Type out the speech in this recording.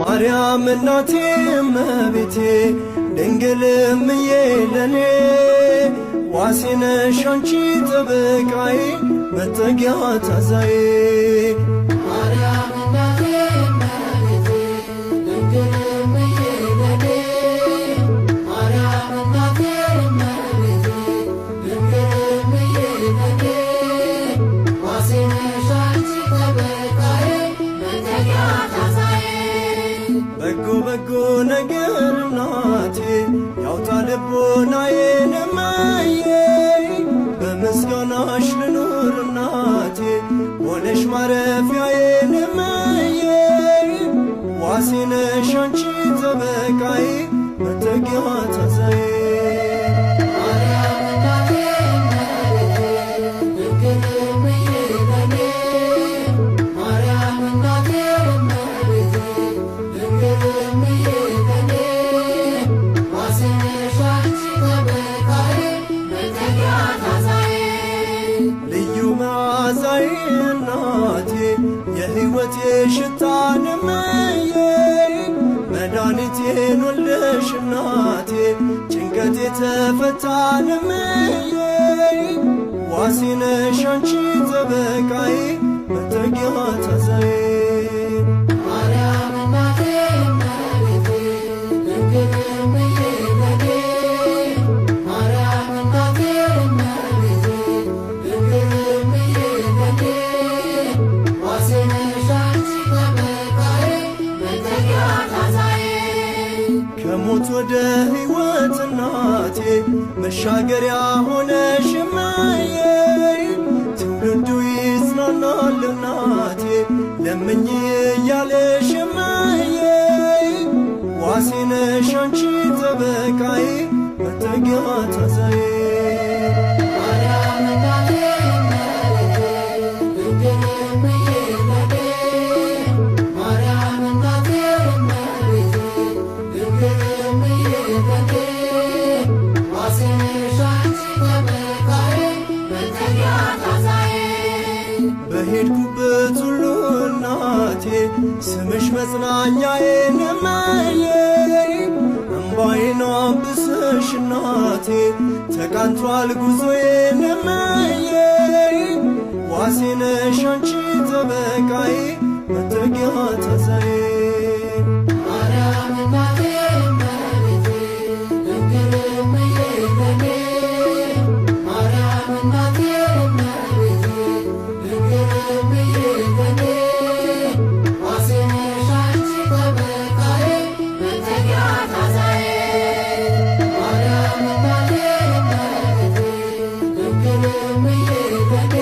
ማርያም እናቴ እመቤቴ ድንግል እምዬ ለኔ ዋሴ ነሽ አንቺ ጠበቃዬ መጠጊያ ታዛዬ። ማርያም እናቴ እመቤቴ ድንግል እምዬ ለኔ፣ ማርያም እናቴ እመቤቴ ድንግል እምዬ ለኔ፣ ዋሴ ነሽ አንቺ ጠበቃዬ መጠጊያ ታዛዬ። በጎ በጎ ነገር እናቴ ያውጣ ልቦናዬን እመዬ በምስጋናሽ ልኑር እናቴ ሆነሽ ማረፊያዬን እመዬ ዋሴ ነሽ አንቺ ጠበቃዬ መጠጊያ ታዛዬ። ማርያም እናቴ እመቤቴ ድንግል እምዬ ለኔ፣ ማርያም እናቴ እመቤቴ ድንግል እምዬ ለኔ፣ ዋሴ ነሽ አንቺ ጠበቃዬ መጠጊያ ታዛዬ። ልዩ መዓዛዬ እናቴ የሕይወቴ ሽታን እመዬ መድኃኒቴን ወልደሽ እናቴ ጭንቀቴ ተፈታን እመዬ ዋሴ ነሽ አንቺ ጠበቃዬ መጠጊያ ታዛዬ። ማርያም እናቴ እመቤቴ ድንግል እምዬ ለኔ፣ ማርያም እናቴ እመቤቴ ድንግል እምዬ ለኔ፣ ዋሴ ነሽ አንቺ ጠበቃዬ መጠጊያ ታዛዬ። ከሞት ወደ ሕይወት እናቴ መሻገሪያ ሆነሽ እመዬ ትውልዱ ይጽናናል እናቴ ለምኝ እያለሽ እመዬ ዋሴ ነሽ አንቺ ጠበቃዬ መጠጊያ ታዛዬ። ማርያም እናቴ እመቤቴ ድንግል እምዬ ለኔ፣ ማርያም እናቴ እመቤቴ ድንግል እምዬ ለኔ፣ ዋሴ ነሽ አንቺ ጠበቃዬ መጠጊያ ታዛዬ። በሄድኩበት ሁሉ እናቴ ስምሽ መጽናኛዬ እመዬ እምባዬን አብሰሽ እናቴ ተቃንቷል ጉዞዬ እመዬ ዋሴ ነሽ አንቺ ጠበቃዬ መጠጊያ ታዛዬ። ማርያም እናቴ እመቤቴ ድንግል እምዬ ለኔ፣ ማርያም እናቴ እመቤቴ ድንግል እምዬ ለኔ፣ ዋሴ ነሽ አንቺ ጠበቃዬ መጠጊያ ታዛዬ። ማርያም እናቴ እመቤቴ ድንግል እምዬ ለኔ፣